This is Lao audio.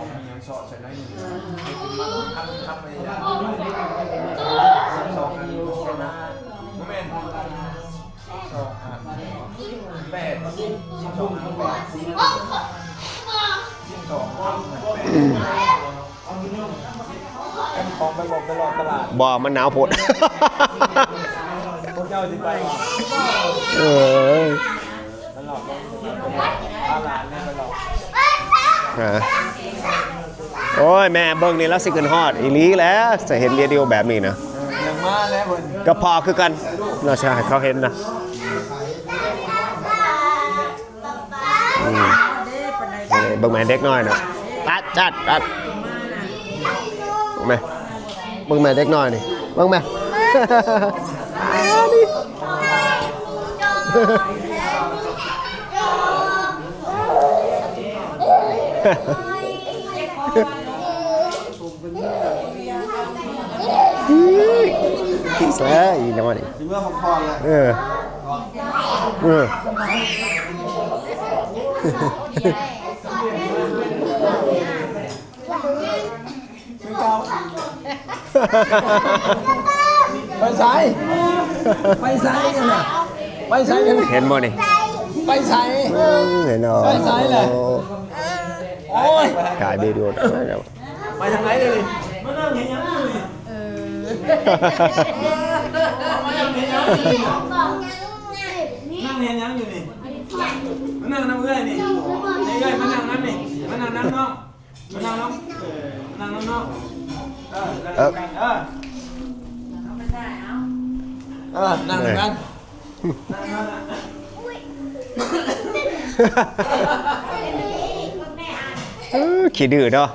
ມີຫຍັງເຊາະໃສ່ໜ້ອຍໜຶ່ງ ເຮັດເປັນມັນທຳ ທຳໄປຢ່າງ ສິບສອງອັນເສນາ ບໍ່ແມ່ນ ສອງອັນແປດ ສິບສອງອັນແປດ ສິບສອງອັນແປດ ຂອງໄປບອກໄປຫຼອກຕະຫຼາດ ບໍ່ ມັນໜາວໂພດ ພວກເຈົ້າຊິໄປບໍ່? ເອີຍ ໂອ້ຍ ແມ່ເບິ່ງນີ້ລາວຊິຂຶ້ນຮອດອີ່ຫຼີແຫຼະ ຈະເຫັນວິດີໂອແບບນີ້ນະ ເອີ ຍັງມາແລ້ວເພິ່ນ ກໍພໍຄືກັນ ລາວຊິໃຫ້ເຂົາເຫັນນະ ອືມ ເບິ່ງແມ່ເດັກນ້ອຍນະ ຕັດ ຕັດ ຕັດ ເບິ່ງແມ່ ເບິ່ງແມ່ເດັກນ້ອຍນີ້ ເບິ່ງແມ່. ແຊະອີກແລ້ວນີ້ ຊິເມືອພັກຜ່ອນແລ້ວ ເອີ ເອີ ຄືເກົ່າ ໄປໃສ ໄປໃສຫັ້ນນະ ໄປໃສຫັ້ນນະ ເຫັນບໍ່ນີ້ ໄປໃສ ເອີ ເຫັນເນາະ ໄປໃສແຫຼະ ໂອ້ຍ ກາຍໄປໂດດ ໄປທາງໃດເດນີ້ ມານັ່ງເຮັດຫຍັງຢູ່ນີ້ ເອີ ມານັ່ງເຮັດຫຍັງຢູ່ນີ້ ນັ່ງເຮັດຫຍັງຢູ່ນີ້ ມານັ່ງນຳເອື້ອຍນີ້ ໃຫ້ເອື້ອຍມານັ່ງນຳນີ້ ມານັ່ງນຳເນາະ ມານັ່ງເນາະ ມານັ່ງນຳເນາະ ເອີ ນັ່ງນຳກັນ ເອີ ເອີ ນັ່ງນຳກັນ ເອີ ຂີ້ດື້ເນາະ.